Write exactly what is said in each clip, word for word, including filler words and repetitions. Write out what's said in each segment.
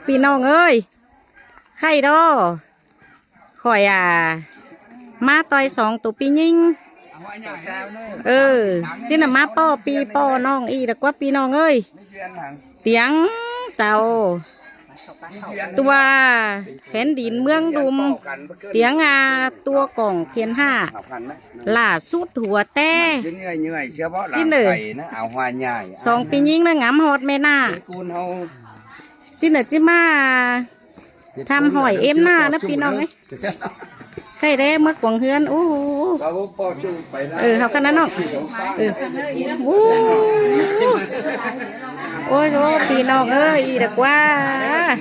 ꞌPi ꞌnọng ơi, khay đó. Khỏi à, ꞌmá ꞌtoi song tô ꞌpi ꞌnhính. Ừ, ꞌsịn ꞌnạ ꞌmá ꞌpo ꞌpi ꞌpo ꞌnọng ꞌnị đa ꞌquá ꞌpi ꞌnọng ơi. Tiếng chảu tua phén đin ꞌmướng ꞌlum, tiếng à tua cỏng thiên hạ, lả sút hua té. ꞌSịn ꞌnạ, song ꞌpi ꞌnhính ꞌnạ ngắm ꞌhọt ꞌmẹ ꞌnạ. ꞌSịn ꞌnạ ꞌchí ꞌmá thăm hỏi ꞌếm ꞌnạ ꞌnớ ꞌpi ꞌnọng ơi. Khay đé ꞌmá cuông ꞌhướn. Ú, ú, ú. Ừ, hảư ꞌkhặn ꞌnặn ꞌnọng. Ừ. Ú. Ôi, ôi, ꞌpi ꞌnọng ơi, ꞌnị đa ꞌquá.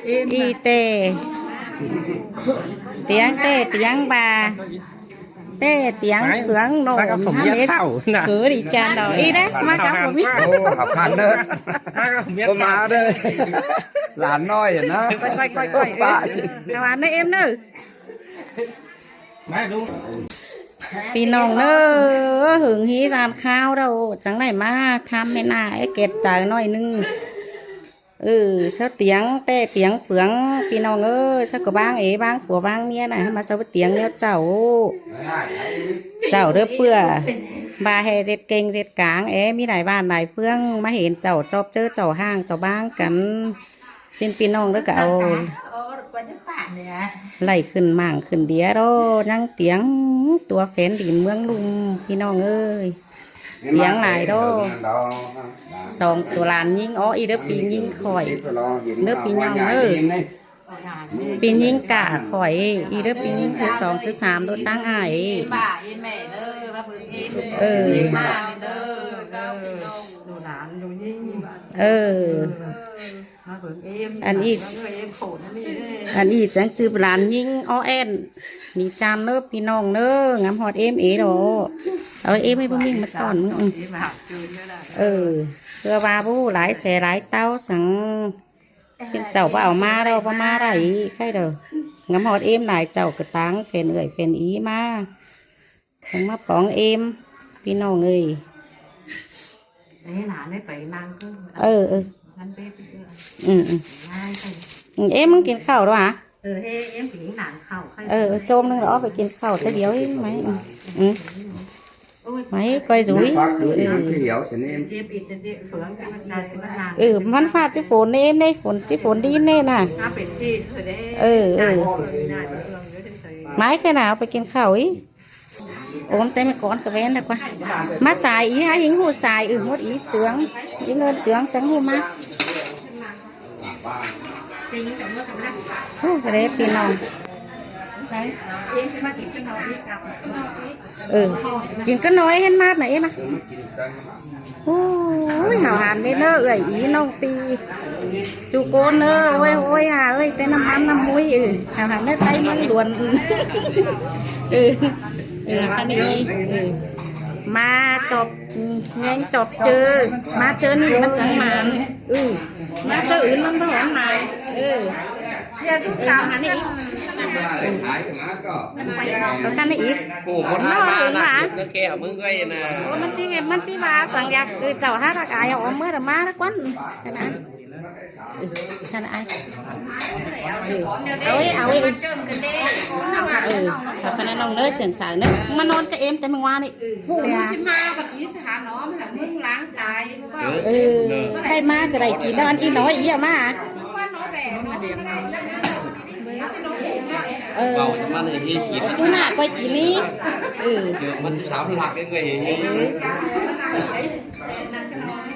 ꞌNị té. Tiếng té, tiếng bà. Té tiếng phướng ꞌnọ. ꞌMá cắp khảu ꞌmiết ꞌhét. Khảu ꞌnạ. Cứ đi chăn đó. ꞌNị đé, ꞌmá cắp khảu ꞌmiết. Ú, hảư ꞌkhặn ꞌnớ. ꞌMá cắp khảu ꞌmiết ꞌhét. ꞌCọ ꞌmá đé. Lán ꞌnọi ꞌnớ. Coi, coi, coi, coi. Ừ. Hảư ăn ꞌnớ ꞌếm ꞌnớ. ꞌMá đu. ꞌPi ꞌnọng ꞌnớ, hưng hí ꞌdan kháo đaư, chắng đảy ꞌmá thăm ꞌmẹ ꞌnạ é kẹt chaư ꞌnọi ꞌnưng. Ừ, ꞌsớ tiếng té tiếng phướng, ꞌpi ꞌnọng ơi, ꞌsớ ꞌcọ ꞌváng ế, ꞌváng phua ꞌváng ꞌmía ꞌnạ, ꞌmá ꞌsớ ꞌviạk tiếng ꞌnéo chảu. Chảu đé ꞌpưa, ꞌva ꞌhế ꞌdệt kêng ꞌdệt cáng é, ꞌmí lai ꞌván lai ꞌphướng, ꞌmá hên chảu chóp ꞌchớ chảu ꞌháng chảu ꞌváng căn. ꞌSịn ꞌpi ꞌnọng đé ꞌcọ au đảy khửn mảng khửn đĩa đó, ꞌnhắng tiếng tua phén đin ꞌmướng ꞌlum, ꞌpi ꞌnọng ơi. Tiếng lai đó. Song tô lan ꞌnhính ó, ꞌnị đé ꞌpi ꞌnhính khỏi. Đé ꞌpi ꞌnọng ơi. ꞌPi ꞌnhính cả khỏi, ꞌnị đé ꞌpi ꞌnhính thứ song thứ sam đé ꞌtáng ai. Ừ. Ừ. Ăn ꞌnị, ăn ꞌnị chắng ꞌchư lan ꞌnhính ó ên. ꞌNị chăn ꞌnớ ꞌpi ꞌnọng ꞌnớ, ngắm ꞌhọt ꞌếm ế đó. Au ꞌếm ế báu ꞌmí ꞌmá ꞌtọn. Ừ. Thưa ꞌva báu lai xe lai ꞌtau săng. ꞌSịn chảu báu au ꞌmá đó, báu ꞌmá đảy, khay đó. Ngắm ꞌhọt ꞌếm lai chảu ꞌcọ ꞌtáng phén ưởi phén í ꞌmá. Chắng ꞌmá póng ꞌếm, ꞌpi ꞌnọng ơi. Ê, lả ꞌnị pay ꞌnăng ꞌcứ. Ừ, ừ. Ngăn bếp ꞌcứ. Ừ, ừ. Lai ꞌcứ. Ừ, ꞌếm ꞌmá kin khảu đó hả? Ừ, ê, ꞌếm kin ꞌnặn khảu. Ừ, chôm ꞌnưng đó pay kin khảu té điêu ꞌnị ꞌmá. Ừ. Ừ. Ôi, ꞌmá coi dúi. Mắn phát dúi, ừ, mắn cứ hiểu cho nên. Dịp ịt, dịp phướng, dịp mắn nà, dịp mắn nà. Ừ, mắn phát chứ phốn ꞌnị ꞌếm ꞌnị, phốn chứ phốn đi ꞌnị ꞌnạ. Nó phải xịt rồi đấy. Ừ, ừ. Tại phường này, phường đấy thì phải. Mắn khi nào pay kin khảu ꞌnị. Ôm té ꞌmẹ cón ꞌcọ ꞌvén đa ꞌquá. ꞌMá sai ꞌnị hả, ꞌhính ꞌhụ sai, ừ, mốt ꞌnị ꞌchương. ꞌNị ꞌngớn ꞌchương chắng ꞌhụ ꞌmá. Ú, ꞌcọ đé ꞌpi ꞌnọng. Ừ, kin cá ꞌnọi ꞌhến ꞌmát ꞌnạ ꞌếm à. Ôi, hảư hẳn ꞌmá ꞌnớ, ưởi í ꞌnọng ꞌpi. Chu ꞌcốn ꞌnớ, ôi, ôi, hà ơi, té ꞌnặm ꞌmắn ꞌnặm ꞌmúi, ừ, hảư hẳn ꞌnớ ꞌTáy ꞌmướng Luôn. Ừ, ừ, ꞌkhặn ꞌnị, ừ. ꞌMá chóp, ꞌnhính chóp ꞌchớ, ꞌmá ꞌchớ ꞌnị ꞌmắn chắng mẳn. Ừ, ꞌmá ꞌchớ ứn ꞌmắn báu hẳn mẳn. Ừ. Ơ, ꞌkhặn ꞌnị. Ơ, ꞌkhặn ꞌnị. Ôi, ꞌmắn ꞌchí, ꞌmắn ꞌchí ꞌva săng ꞌdệt. Ơ, chảu hák ꞌlặc ai, au ꞌmá đa ꞌmá đa ꞌquá. ꞌKhặn ꞌnị. Ơ, ꞌkhặn ꞌnị. Ơ, au ꞌi, au ꞌi. Ơ, ꞌkhặn ꞌnị ꞌnọng ꞌnớ, siêng sáo ꞌnớ. ꞌMá ꞌnón cá ꞌếm té ꞌmá ꞌnị. Ơ, khay ꞌmá ꞌcọ đảy kin ꞌnớ, ăn ꞌnị ꞌnọi ꞌnị ꞌmá. Ơ. Âu, ꞌchu ꞌnạ ꞌcoi kin ꞌnị. Ơ.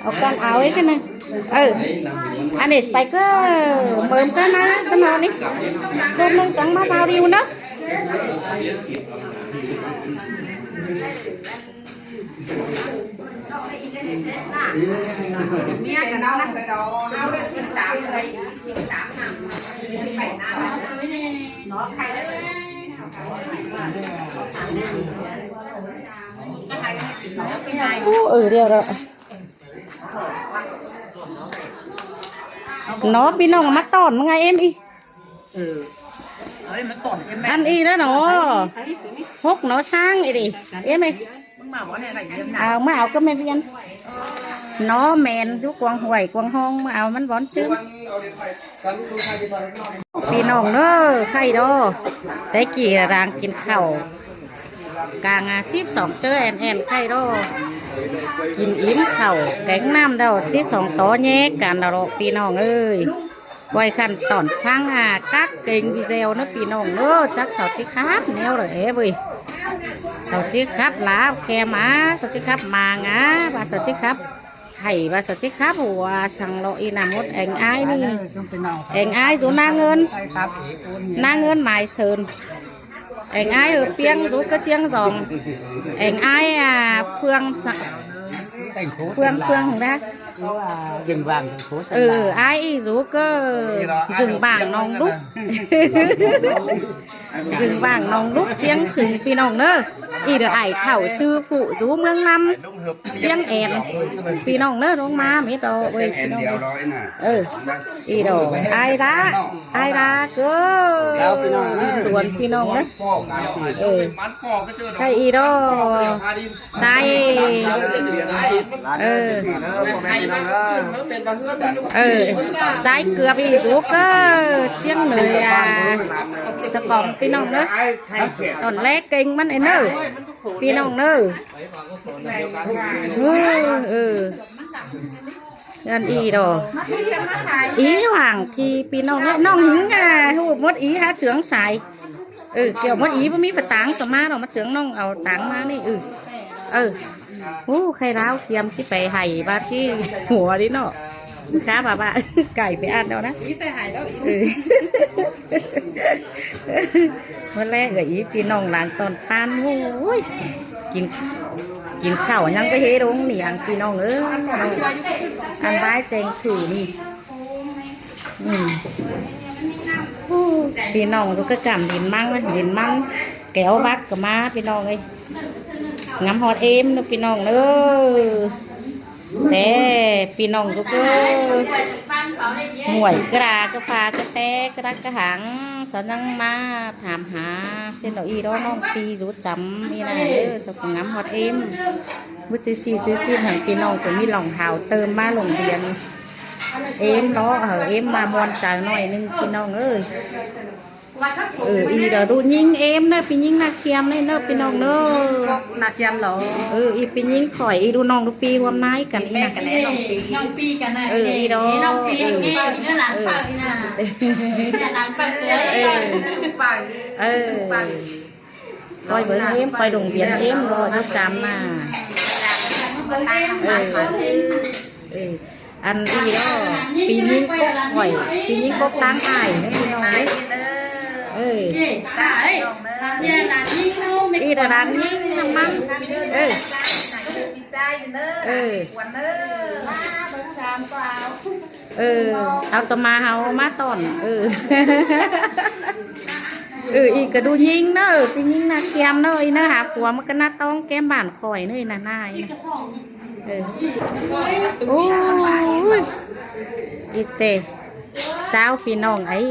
Au căn au ꞌnị ꞌkhặn ꞌnị. Ơ. Ăn ꞌnị pay ꞌcọ mớm ꞌcọ ꞌnớ, ꞌcọ ꞌnọ ꞌnị. Chôm ꞌnưng chắng ꞌmá giao điêu ꞌnớ. Ú, ừ, điêu đó. Nó ꞌpi ꞌnọng ꞌmá ꞌtọn ꞌmá ꞌngai ꞌếm ꞌnị. Ăn ꞌnị ꞌnớ nó. Hốc nó sáng ꞌnị đi. Ê mẹ. Au, ꞌmá au ꞌcọ ꞌmẹ ꞌviạk. Nó ꞌmen dú cuông ꞌhuối cuông ꞌhóng ꞌmá au ꞌmắn bón chứ. ꞌPi ꞌnọng ꞌnớ, khay đó. Té ꞌkị đang kin khảu. Cang, à, síp sỏng ꞌchớ ẻn ẻn khay đó. Kin ím khảu kéng ꞌnặm đaư, síp sỏng tó ꞌnhé căn đó, ꞌpi ꞌnọng ơi. Quay khăn tỏn ꞌphắng, à, các kênh video ꞌnớ ꞌpi ꞌnọng ꞌnớ, chắc sau ꞌchí khắp ꞌnéo đa é ꞌvới. Sau ꞌchí khắp lá khe ꞌmá, sau ꞌchí khắp mang, à, ꞌva sau ꞌchí khắp hảy, ꞌva sau ꞌchí khắp hua săng lo ꞌnị ꞌnặm mốt. Eng ái ꞌnị. Eng ái dú ꞌná ꞌngớn. ꞌNá ꞌngớn mai sơn. Eng ái ꞌhứ ꞌpiếng dú ꞌcọ ꞌchiếng dỏm. Eng ái, à, Phương Sa-, Phương, Phương hả? Ơ, ái ꞌnị dú ꞌcọ Dưng Bảng Nong Lúc. Dưng Bảng Nong Lúc ꞌchiếng sưng ꞌpi ꞌnọng ꞌnớ. ꞌNị đa ải khảu sư phụ dú ꞌmướng ꞌnặm ꞌchiếng ẻn. ꞌPi ꞌnọng ꞌnớ, ꞌlống ꞌmá mết đó ơi ꞌpi ꞌnọng. Ơ, ꞌnị đó, ải đá, ải đá ꞌcọ. ꞌPi ꞌnọng ꞌnớ. Ơ. Khay ꞌnị đó. Chai. Ơ. Ơ. Chai cướp ꞌnị dú ꞌcọ ꞌchiếng ꞌnới, à, sa cỏng ꞌpi ꞌnọng ꞌnớ. Tỏn ꞌlé kênh ꞌmắn ên ꞌnớ. ꞌPi ꞌnọng ꞌnớ. Ơ, ơ. Ăn ꞌnị đó. Í hoảng ꞌkị ꞌpi ꞌnọng ꞌnớ. ꞌNọng hính, à, ꞌhụ mốt í hák chướng sai. Ơ, kiẻo mốt í báu ꞌmí pha táng sa ꞌmá đó, ꞌmá chướng ꞌnọng au táng ꞌmá ꞌnị. Ơ. Ơ. Ú, khay ꞌláo khiêm ꞌchí pay hảy ꞌva ꞌchí hua đi ꞌnớ. Khá ꞌva ꞌva. Cải pay ăn đó ꞌnớ. Ơ. Mốt ꞌlé gửi í ꞌpi ꞌnọng lăng tỏn ꞌtan. Ui. Kin, kin khảu ꞌnhắng ꞌcọ hế ꞌlống ꞌnị ꞌpi ꞌnọng ơi. Ăn ꞌvái cheng khử ꞌnị. Ừ. Ú, ꞌpi ꞌnọng dú ꞌcọ cảm đin ꞌmắn, đin ꞌmắn. Kéo bắc ꞌcọ ꞌmá ꞌpi ꞌnọng ơi. Ngắm ꞌhọt êm ꞌnớ ꞌpi ꞌnọng ꞌnớ. Té ꞌpi ꞌnọng dú ꞌcọ muối ꞌcọ đa, ꞌcọ pha ꞌcọ té, ꞌcọ đắc ꞌcọ háng. Sau ꞌnhắng ꞌmá tham hả. Sên đó ꞌnị đó ꞌnọng ꞌpi dú chăm ꞌnị ꞌnớ. Sau ꞌcọ ngắm ꞌhọt êm. Báu chứ ꞌsị, chứ ꞌsị hẳn ꞌpi ꞌnọng ꞌcọ ꞌmí lòng hảo tơm ꞌmá lông điên. Êm lo, hảư êm ꞌmá muôn chaư ꞌnọi ꞌnưng ꞌpi ꞌnọng ơi. Ừ, ꞌnị đó ꞌlụk ꞌnhính êm ꞌnớ, ꞌpi ꞌnhính ꞌnạ khiêm ꞌnớ, ꞌnớ ꞌpi ꞌnọng ꞌnớ. ꞌNạ khiêm lo. Ừ, ꞌnị ꞌpi ꞌnhính khỏi, ꞌnị ꞌlụk ꞌnọng ꞌlụk ꞌpi ꞌhuôm ꞌnái căn ꞌnị ꞌnạ. Ừ, ꞌnị đó. Ừ. Ừ. Khỏi ꞌvớng êm, khỏi đồng viên êm lo, dú chăm ꞌnạ. Ừ. Ăn ꞌnị đó, ꞌpi ꞌnhính cốc khỏi, ꞌpi ꞌnhính cốc ꞌtáng ải ꞌnớ ꞌpi ꞌnọng ꞌnớ. Ừ. ꞌNị là đàn ꞌnhính ꞌnặm ꞌmắn. Ừ. Ừ. Ừ, au tơ ꞌma hảư ꞌmá tỏn. Ừ. Ừ, ꞌnị ꞌcọ ꞌlụk ꞌnhính ꞌnớ, ꞌpi ꞌnhính ꞌnạ khiêm ꞌnớ, ꞌnị ꞌnớ hả phua ꞌmá ꞌcọ ꞌnạ ꞌtóng kém bản khỏi ꞌnớ ꞌnạ ꞌnạ ꞌnị. Ừ. Ui. ꞌNị ꞌtẹ. Cháo ꞌpi ꞌnọng ải.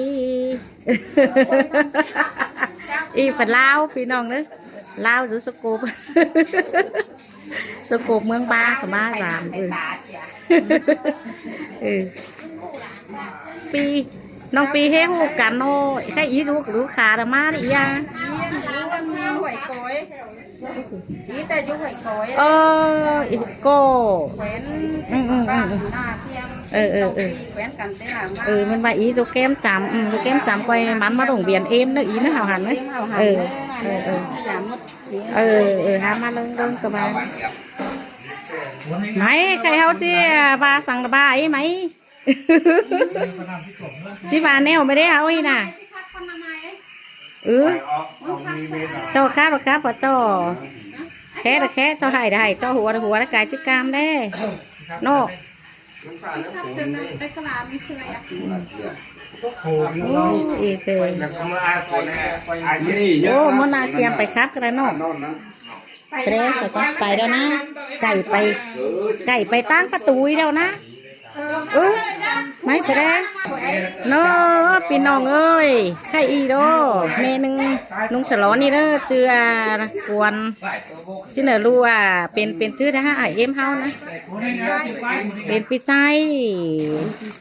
ꞌNị phả ꞌláo ꞌpi ꞌnọng ꞌnớ. ꞌLáo dú Sô Cộp. Sô Cộp ꞌmướng ꞌPa ꞌcọ ꞌmá dản. Ừ. Ừ. ꞌPi, ꞌnọng ꞌpi ꞌhế ꞌhụ căn ꞌnớ, khay ꞌnị dú, dú khả đa ꞌmá đi ꞌnị à. Ơ, ꞌnị ꞌcọ. Ừ, ừ, ừ, ừ. Ừ, ừ, ừ. Ừ, ꞌmen ꞌva ꞌnị dú kém chăm, ừ, dú kém chăm quay mắn ꞌmá đồng viên êm ꞌnớ, ꞌnị ꞌnớ hảư hẳn ꞌnớ. Ừ, ừ, ừ. Ừ, ừ, hả ꞌmá ꞌlớng ꞌlớng ꞌcọ ꞌva. Mai, khay ꞌháu ꞌchí, à, ꞌva săng đa ꞌva ꞌnị mai. ꞌChí ꞌva ꞌnéo ꞌmá đé ꞌháu ꞌnị ꞌnạ. Ừ. Chảu khắp, khắp ꞌva chảu. Khé đa khé, chảu hảy đa hảy, chảu hua đa hua, đa cai ꞌchí cam đé. ꞌNọ. Ô, ꞌnị ꞌtẹ. Ô, ꞌmá ꞌnạ khiêm pay khắp ꞌcọ đa ꞌnọ. Pay đé, sau ꞌcọ pay đaư ꞌnạ. Cảy pay, cảy pay ꞌtáng pá tui đaư ꞌnạ. Ừ, mai pay đé. ꞌNọ, ꞌPi ꞌnọng ơi, ꞌkhạy ꞌnị ꞌđô, ꞌmẹ ꞌnưng ꞌnung Sả Lón ꞌnị ꞌnớ, ꞌchư a Cuôn. ꞌSịn ꞌnớ ꞌlụk a, pên, pên ꞌtứ ꞌhá a êm ꞌháu ꞌnớ. Pên ꞌpi ꞌchái,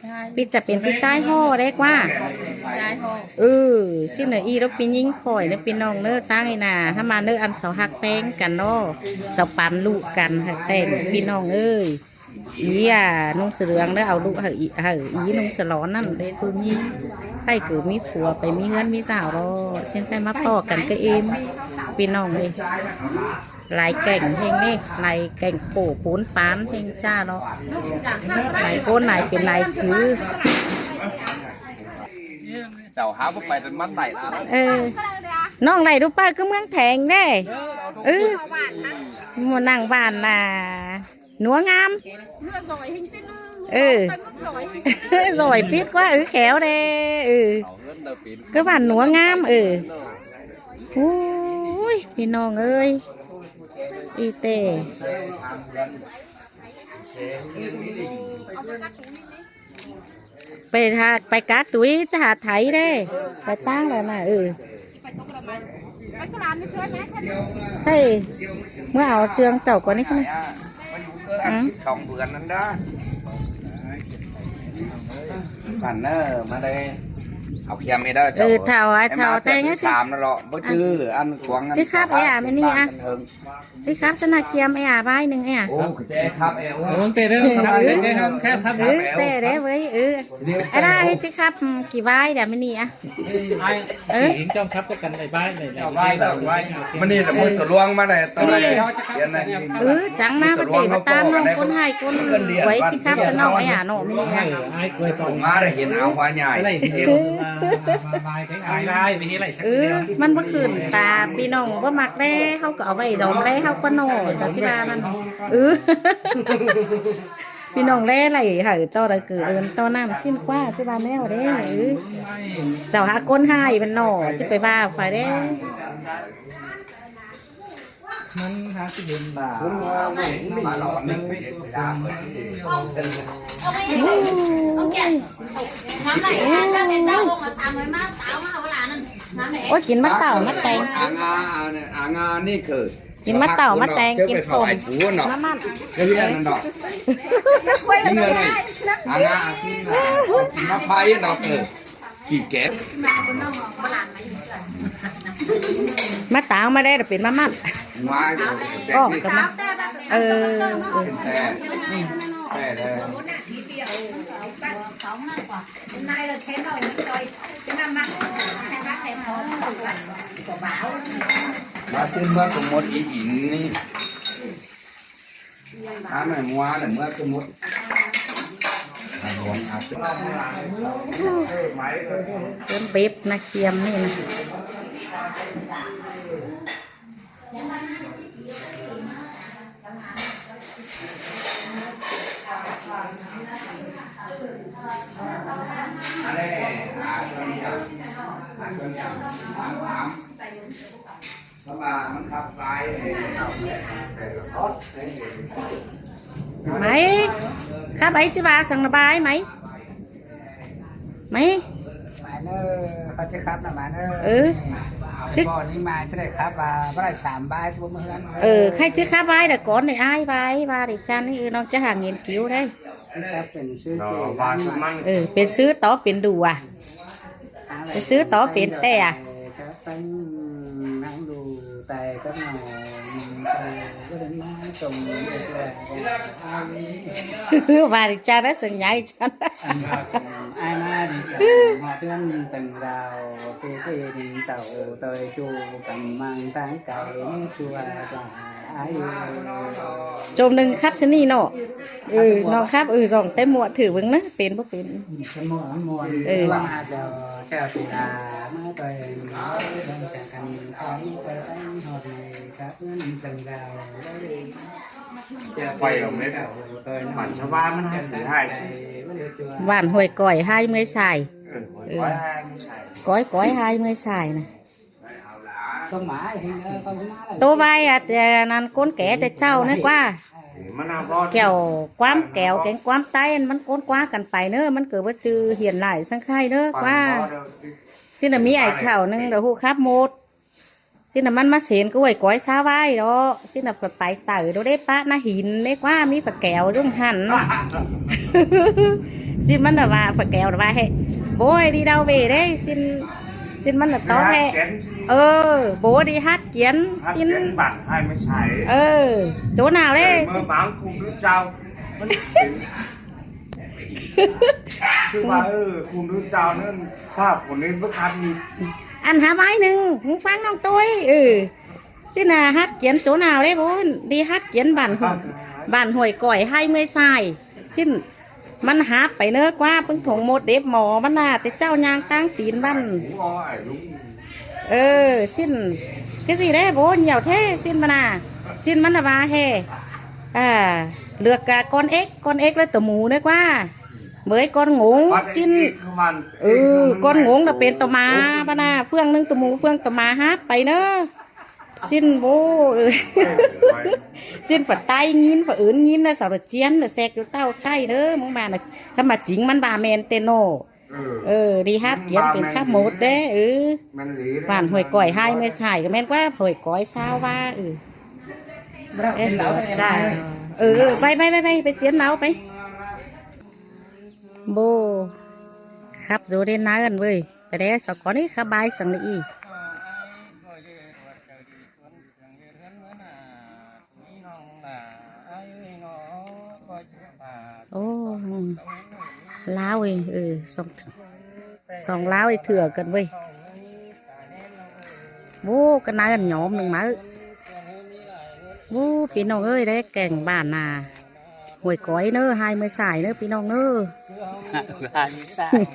ꞌpi ꞌchá pên ꞌpi ꞌchái ꞌhọ đé ꞌquá. Ừ, ꞌsịn ꞌnớ ꞌnị ꞌlụk ꞌpi ꞌnhính khỏi ꞌnớ ꞌpi ꞌnọng ꞌnớ, ꞌtáng ꞌnị ꞌna, ꞌhá ꞌma ꞌnớ ăn sau ꞌhặc ꞌpéng căn ꞌnớ, sau păn ꞌlụk căn ꞌhặc ꞌpéng ꞌpi ꞌnọng ơi. Í a ꞌnung Sả Lón ꞌnớ au ꞌlụk hảư í, hảư í ꞌnung Sả Lón ꞌnặn đé ꞌchu ꞌnhính. ꞌKhạy ꞌcọ ꞌmí phua pay ꞌmí ꞌhướn ꞌmí dáo ꞌló, ꞌsịn ꞌkhạy ꞌmá ꞌpọ căn ꞌcọ êm, ꞌpi ꞌnọng ơi. Lai kéng ꞌhêng ꞌnị, lai kéng khổ pốn pán ꞌhêng ꞌchá ꞌló. Lai ꞌcốn lai pên lai cứ. Chảu hák báu pay tứn ꞌmắn đảy ꞌnớ. Ừ. ꞌNọng đảy đu ꞌpá ꞌcứ ꞌmướng Theng đé. Ừ. Mu nẳng bản ꞌna. Nua ꞌngám. Ừ. Dỏi pít ꞌquá, ừ, khéo đé. Ừ. ꞌCứ bản nua ꞌngám, ừ. Ui, ꞌpi ꞌnọng ơi. Í tê. Pay hák, pay cắp tui ꞌchá hák Thái đé. Pay ꞌtáng ꞌlạ ꞌna, ừ. ꞌKhạy ꞌmứa au ꞌchương chảu ꞌcọ ꞌnị ꞌnớ. Ăn sứk song bươn ꞌnặn đa. Bản ꞌnớ, ꞌmá đảy au khiêm ꞌnị đa. Ừ, chảu. Thảo, ai, em thảo, ꞌmá teng tươn ꞌnị. Sám ꞌnớ ꞌló, báu ꞌchư, ăn cuông ăn. Chứ khắp chảu ꞌnị bác ăn à. Hưng. Chứ khắp sân hạc khiêm ꞌnị à, bái ꞌnưng ꞌnị à. Ô, kì ꞌtẹ khắp ꞌnị, ô. Ô, ꞌtẹ đé, khắp, khắp, khắp. Ừ, ꞌtẹ đé với, ừ. Ai đa, chứ khắp, ừ, kì bái đa ꞌmí ꞌnị à. Ai, ừ. Kì hính ꞌchong khắp có cần đảy bái đảy, đảy bái, bái, bái. Mă ꞌnị là mơ tơ luông ꞌmá đảy, tơ luông. Yên này. Ừ, chắng ꞌna, mơ tơ luông bát tê bát ꞌtáng ꞌnọng, ꞌcốn ꞌhại ꞌcốn quay chứ khắp sân ꞌnọng ꞌnị à ꞌnọng. Ai, ai, quay tơ luông. Mă đảy hiến áo hoa nhài. Ai, ai, ai, ai, ai, ai, ai, ai. Ừ, ꞌmắn báu khửn ta, ꞌpi ꞌnọng báu ꞌmặc đé, ꞌháu ꞌcọ au ꞌvạy dom đé, ꞌháu ꞌquá ꞌnọ, chắng ꞌchí ꞌva ꞌmắn. Ừ. ꞌPi ꞌnọng đé đảy hảư ꞌto đaư cử ơn ꞌto ꞌnặm ꞌsịn ꞌquá, ꞌchí ꞌva ꞌnéo đé, ừ. Chảu hák ꞌcốn ꞌhại ꞌmắn ꞌnọ, ꞌchí pay ꞌva phải đé. ꞌMắn hák ꞌchí hiến ꞌva. Ôi, kin mák tảo mák teng. Áng a, áng a ꞌnị khử. Kin mát tảo mát teng, kin sôm, mát mặn. Cái gì ăn đó? Cái người này, ăn à, ăn à, kin mát phai đó, ừ. Kỳ kép. Mát tảo mát đé là pên mát mặn. Ngoài. Có, cái mát. Ừ, ừ. Tè. Tè đây. Ba tin ba ko mot i in ni. An mai mua le mua ko mot. An bong a. Con bếp na kiêm ni na. Máy, khắp ấy chứ ba sang là ba ấy máy. Máy. Máy nơ, khắp chứ khắp là máy nơ. Ừ. Chứ. Bỏ đi máy chứ đây khắp và bắt lại sám bài chứ không hơn. Ừ, khai chứ khắp bài là con này ai bài, bài để chăn ấy, ừ, nó chắc hàng nghiên cứu đấy. Chứ khắp pên sư. Nó kể ba lắm. Sớm ăn. Ừ, pên sư tó pên đủ à? Pên sư tó pên tè à? Khắp tăng năng đủ tài khắp nào, tài có đến má chồng được là ai. Bài để chăn đó, sừng nhảy chăn. Ai má đi tàu, hoa tuyến tầng đào, kê kê đi tàu, tôi chu tầm mang tháng cày, chua chua. Chôm ꞌnưng khắp ꞌsớ ꞌnị ꞌnọ. Ừ, ꞌnọng khắp, ừ, dòng té ꞌmuộ thử ꞌvứng ná, pên báu pên. Ừ. Quay ở mấy bản sao ba mới hai mươi hai. Bản Hội Cõi hai mươi sai. Ừ, Hội Cõi hai mươi sai. Cõi, Cõi hai mươi sai này. Tô vai à, à, năn ꞌcốn ké té chảu ꞌnớ ꞌquá. Kẻo ꞌquám kẻo kéng ꞌquám ꞌTáy ꞌnặn ꞌmắn ꞌcốn ꞌquá căn pay ꞌnớ, ꞌmắn ꞌcọ báu ꞌchư hiển lai săng ꞌkhạy ꞌnớ ꞌquá. ꞌSịn ꞌnặn ꞌmí ải khảu ꞌnưng đa ꞌhụ khắp mốt. ꞌSịn ꞌnặn ꞌmắn ꞌmá sên ꞌcọ ꞌhuối cói sáo ꞌvái lo. ꞌSịn ꞌnặn ꞌphạ pay tảu đô đế pá ꞌná hin ꞌnê ꞌquá ꞌmí ꞌphạ kẻo ꞌdung hẳn. ꞌSịn ꞌmắn ꞌnặn ꞌva ꞌphạ kẻo ꞌnặn ꞌva ꞌhế, bố đi đâu về đấy? ꞌSịn, ꞌsịn ꞌmắn ꞌnặn ꞌtó ꞌhế, ơ, bố đi hát kiến. ꞌSịn bản hai mươi sáu. Ơ, chỗ nào đấy? Mơ máng cùng đứa chào. Tức là, ừ, cùng đứa chào nên pha của nên bức hát đi. Ăn hả bái nưng, không phán nong tôi. Ừ. ꞌSịn ꞌnặn hát kiến chỗ nào đấy bố? Đi hát kiến bản Hu-, bản Huổi Cỏi hai mươi Sài. ꞌSịn ꞌmắn háp pay ꞌnớ ꞌquá ꞌpứng thông mốt đếp mỏ ꞌmắn ꞌnặn, té ꞌchạu ꞌnhang ꞌtáng tin ꞌmắn. Ơ, ꞌsịn, cái gì đấy bố nhiều thế? ꞌSịn ꞌmắn ꞌnặn, ꞌsịn ꞌmắn ꞌnặn ꞌva ꞌhế, à, lượt, à, con ếch, con ếch là tô mú ꞌnớ ꞌquá. Với con ngống, ꞌsịn, ừ, con ngống là pên tô ma, ꞌmắn ꞌnặn, ꞌphướng ꞌnưng tô mú, ꞌphướng tô ma háp pay ꞌnớ. ꞌSịn bố, ừ. ꞌSịn ꞌphạ ꞌTáy ꞌnghín, ꞌphạ ứn ꞌnghín ꞌnớ, sau đa ꞌchiến ꞌnớ, sek đu ꞌtạu ꞌkhạy ꞌnớ, ꞌmứng ꞌva ꞌnặn, ꞌkhắm ꞌmá chính ꞌmắn ꞌva ꞌmen ꞌtẹ ꞌnớ. Ừ, đi hát kiến pên khắp mốt đấy, ừ. Bản Huổi Cỏi hai mươi Sài ꞌcọ ꞌmen ꞌquá, Huổi Cỏi sáo ꞌva, ừ. Ê, chà. Ừ, ừ, bay, bay, bay, bay, bay chiến đấu, bay. Bố, khắp dô đến ná ơn, ơi. Pay đé, sau ꞌcọ ꞌnị khắp bái săng ꞌnị. Ô, Lao ơi, ừ, song, song Lao ơi, thưa cận ꞌvới. Bố, cái ná ơn nhóm ꞌnưng máư. Bố, ꞌpi ꞌnọng ơi, đé kẻng bản ꞌnặn. Huổi Cỏi ꞌnớ, hai mươi Sài ꞌnớ, ꞌpi ꞌnọng ꞌnớ. Hai mươi Sài.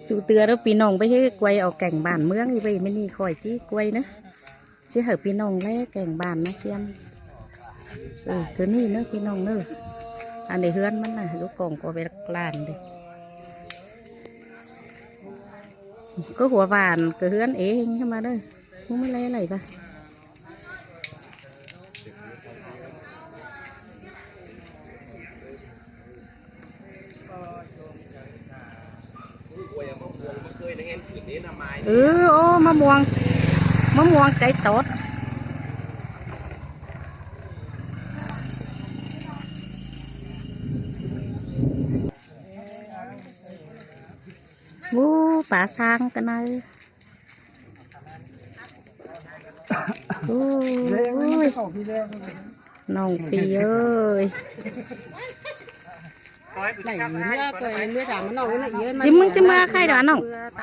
Chu tưa đó ꞌpi ꞌnọng báu ꞌhế quay au kẻng bản ꞌmướng ꞌnị ꞌvạy, ꞌmí ꞌnị khỏi ꞌchí quay ꞌnớ. ꞌChí hảư ꞌpi ꞌnọng ꞌlé kẻng bản ꞌnặn ꞌhiêm. Ừ, thứ ꞌnị ꞌnớ ꞌpi ꞌnọng ꞌnớ. Ăn đảy ꞌhướn ꞌmắn ꞌnặn, dú cỏng ꞌcọ pay lăn đảy. Cá hua bản cá ꞌhướn ế ꞌhêng ꞌmá ꞌnớ. ꞌHú ꞌmá ꞌlé đảy ꞌva. Ừ, ô, ꞌmá muông, ꞌmá muông cái tốt. Ú, pá ꞌsáng cá ꞌnặn. Ôi, ꞌnọng ꞌpi ơi. Đảy ꞌmứa ꞌcọ ꞌmứa dả ꞌmá ꞌnọng ꞌnớ ꞌnị. Chim ꞌmứng chim ꞌmứa khay đó ꞌnọng.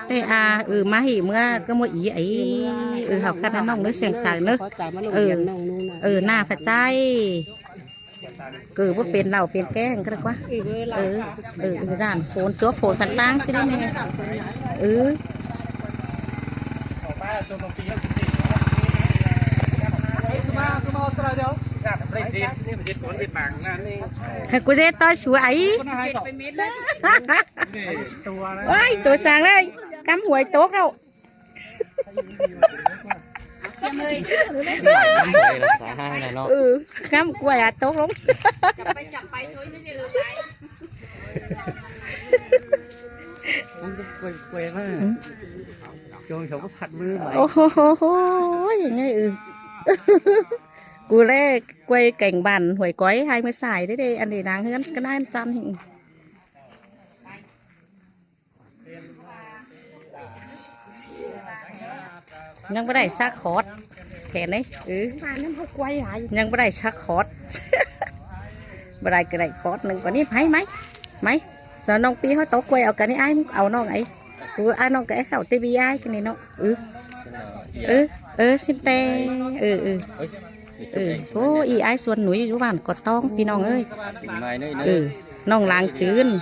Té à, ừ, ꞌmá hỉ ꞌmứa ꞌcọ ꞌmứa ꞌí ꞌnị. Ừ, hảư khắt ꞌnọng ꞌnớ seng sàng ꞌnớ. Ừ, ừ, ꞌnạ phả ꞌchái. Cứ báu pên lảu pên kéng ꞌcọ ꞌlẹo ꞌquá. Ừ, ừ, dản phôn, chuốp phôn khăn ꞌtáng ꞌsịn ꞌnị. Ừ. Hảư ꞌcọ ꞌdệt ꞌtoi sua ải. Ôi, tô sàng ơi, cắm huổi tốc đâu. Cắm huổi là cả hai này nó. Ừ, cắm quay à, tốc lắm. Quay, quay mà. Ừ. Trông cháu có phạt mưa mà. Ôi, ngay, ừ. Cú ꞌlẹ quay kẻng bản Huổi Cỏi hai mươi Sài đấy, đây ăn để đáng hơn cái ꞌnặn chăn hình. ꞌNhắng báu đảy sắc khót. Khen đấy. Ừ. ꞌNhắng báu đảy sắc khót. Báu đảy ꞌcọ đảy khót ꞌnưng ꞌcọ ꞌnị. Máy, máy. Máy. Sau ꞌnọng ꞌpi ꞌhứ tốc quay au ꞌcọ ꞌnị ai, au ꞌnọng ải. Cú ai ꞌnọng ꞌcọ ải khảu ti ꞌvi ai ꞌcọ ꞌnị ꞌnọng. Ừ. Ừ, ừ, ꞌsịn ꞌtẹ. Ừ, ừ. Ừ, ô, ꞌí ai Xuân Núi dú bản ꞌCọ ꞌTong ꞌpi ꞌnọng ơi. Ừ, ꞌnọng lăng chưn.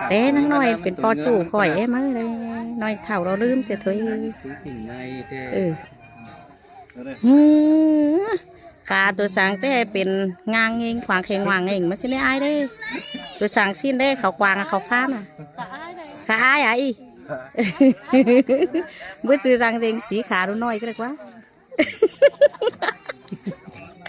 Té ꞌnăng ꞌnọi pên ꞌpo ꞌchu khỏi ꞌmá đảy. ꞌNọi thảu lo ꞌlứm sia thôi. Ừ. Hứ, khả tô sàng ꞌchí pên ngang ꞌnhính khoang kheng hoang ꞌnhính ꞌmá ꞌsịn ꞌnị ai đảy. Tô sàng ꞌsịn đảy, khảu quang khảu phán à. Khả ai à ꞌnị. Báu chứ sàng ꞌdệt sí khả ꞌnọi ꞌcọ ꞌlẹo ꞌquá.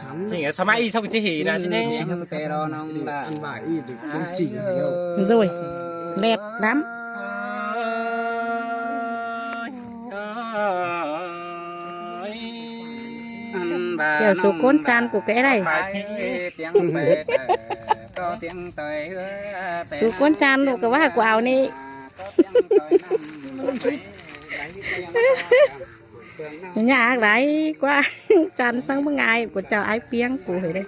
Chính là sao mãi sau cái chứ hỉ là chứ này. Ăn bài ít được chứng chỉ rồi. Rồi, đẹp lắm. Kiểu số cốn chan của cái này. Số cốn chan của cái bác của áo này. Nhà ác đáy quá. Chan sang bưng ai của chào ai piếng của hơi đây.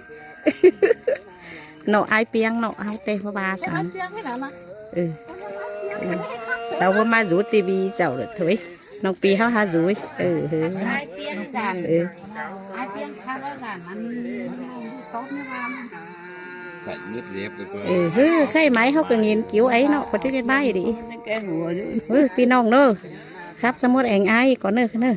Nọ ai piếng nọ ai tê hoa ba sang. Ừ. Sau bố má rú tivi chào được thôi. Nông pi háo há rúi. Ừ, ừ. Ai piếng gàn. Ừ. Ai piếng khá bá gàn ăn tốt như gàn. Chạy mướt dép được cơ. Ừ, hứ, khay máy háo cứ nghiên cứu ấy nọ, có chứ cái bài đi. Cái hùa chứ. Ừ, pi nông nơ. Khắp xa mốt anh ai có nơ, nơ.